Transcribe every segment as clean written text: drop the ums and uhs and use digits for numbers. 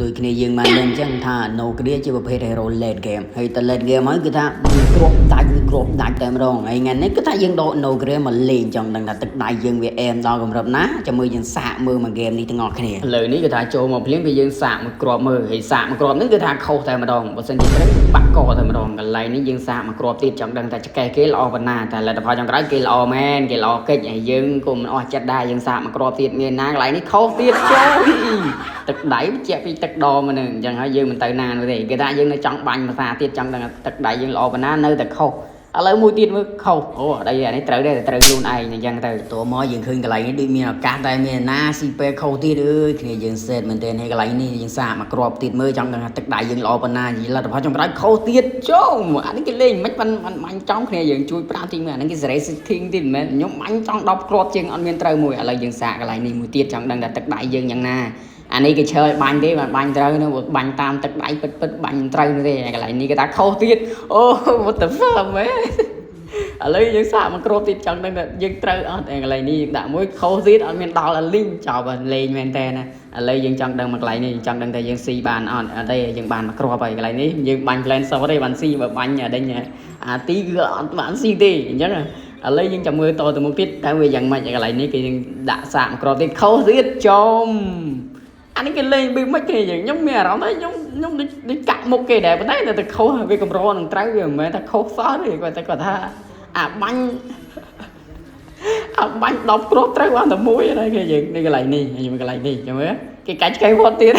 ដូចគ្នាយើងបានដឹងអញ្ចឹងថា Nocria ជាប្រភេទ hero late game ហើយតែ late game ហើយគឺថាមានគ្រាប់ដាច់គឺគ្រាប់ដាច់តែម្ដងហើយថ្ងៃនេះគឺថាយើងដក Nocria មកលេងចង់ដឹងថាទឹកដៃយើងវាអែមដល់កម្រិតណាចាំមើលយើងសាកមើលមួយ game នេះទាំងអស់គ្នាឥឡូវនេះគឺថាចូលមកភ្លាមគឺយើងសាកមួយគ្រាប់មើលហើយសាកមួយគ្រាប់ហ្នឹងគឺថាខុសតែម្ដងបើសិនជាត្រូវបាក់កតែម្ដងកន្លែងនេះយើងសាកមួយគ្រាប់ទៀតចង់ដឹងថាឆ្កេះគេល្អប៉ុណ្ណាតែលទ្ធផលចុងក្រោយគេល្អមែនគេល្អកិច្ចហើយយើងក៏មិនអស់ចិត្តដែរយើងសាកមួយគ្រាប់ទៀតមានណាកន្លែងនេះខុសទៀតចូល ទឹកដៃបញ្ជាក់ពីទឹកដមកនឹងអញ្ចឹងហើយយើងមិនទៅណានោះទេគេថាយើងនៅចង់បាញ់ភាសាទៀតចង់ដឹងថាទឹកដៃយើងល្អប៉ុណ្ណានៅតែខុសឥឡូវមួយទៀតមើលខុសអូអត់អីអានេះត្រូវដែរតែត្រូវខ្លួនឯងអញ្ចឹងទៅតមកយើងឃើញកន្លែងនេះដូចមានឱកាសតែមានណាស៊ីពេលខុសទៀតអើយគ្នាយើងសេតមែនទែនហើយកន្លែងនេះយើងសាកមកគ្រាប់ទៀតមើលចង់ដឹងថាទឹកដៃយើងល្អប៉ុណ្ណាលទ្ធផលចុងក្រោយខុសទៀតចូលអានេះគេលេងមិនបានបាញ់ចំគ្នាយើងជួយប្រាប់ទីមើលអានេះគេសេរី setting ទៀតមិនមែនខ្ញុំបាញ់ចង់10គ្រាប់ជាងអត់មានត្រូវមួយឥឡូវយើងសាកកន្លែងនេះមួយទៀតចង់ដឹងថាទឹកដៃយើងយ៉ាងណាអានេះគេឈើឲ្យបាញ់ទេបានបាញ់ត្រូវនោះបាញ់តាមទឹកដៃពិតពិតបាញ់មិនត្រូវនោះទេកន្លែងនេះគេថាខុសទៀតអូ what the fuck, man? ឥឡូវយើងសាកមកគ្រាប់ទៀតចង់ដឹងថាយើងត្រូវអត់កន្លែងនេះយើងដាក់មួយខុសទៀតអត់មានដល់អាលីងចប់ហើយលេងមែនតើណាឥឡូវយើងចង់ដឹងមកកន្លែងនេះចង់ដឹងថាយើងស៊ីបានអត់អត់ទេយើងបានមកគ្រាប់ហើយកន្លែងនេះយើងបាញ់ plan សទេបានស៊ីបើបាញ់អាដេញអាទីគឺអត់បានស៊ីទេអញ្ចឹងឥឡូវយើងចាំមើលតទៅមុខទៀតតើវាយ៉ាងម៉េចកន្លែងនេះគេយើងដាក់សាកមកគ្រាប់ទៀតខុសទៀតចំអានេះគេលេងប៊ីមិនគេយើងខ្ញុំមានអារម្មណ៍ថាខ្ញុំខ្ញុំដូចដូចកាក់មុខគេដែរប៉ុន្តែតែខុសវាកម្រនឹងត្រូវវាមិនមែនថាខុសសោះទេគាត់តែគាត់ថាអាបាញ់អាបាញ់10គ្រាប់ត្រូវបានតែមួយដែរគេយើងនេះកន្លែងនេះខ្ញុំកន្លែងនេះចាំមើលគេកាច់ឆ្កែវត្តទៀតឥ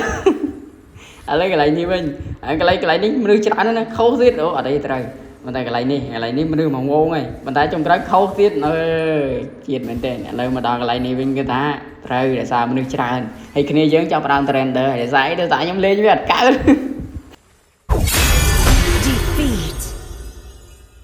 ឡូវកន្លែងនេះវិញហើយកន្លែងកន្លែងនេះមនុស្សច្រើនណាស់ខុសទៀតអូអត់អីត្រូវប៉ុន្តែកន្លែងនេះកន្លែងនេះមនុស្សមកងងហើយប៉ុន្តែចុងក្រោយខុសទៀតអើយជាតិមែនទែនឥឡូវមកដល់កន្លែងនេះវិញគឺថាត្រូវដោយសារមនុស្សច្រើនហើយគ្នាយើងចាប់ផ្ដើម trender ហើយដោយសារអីដោយសារខ្ញុំលេងវាអត់កើត។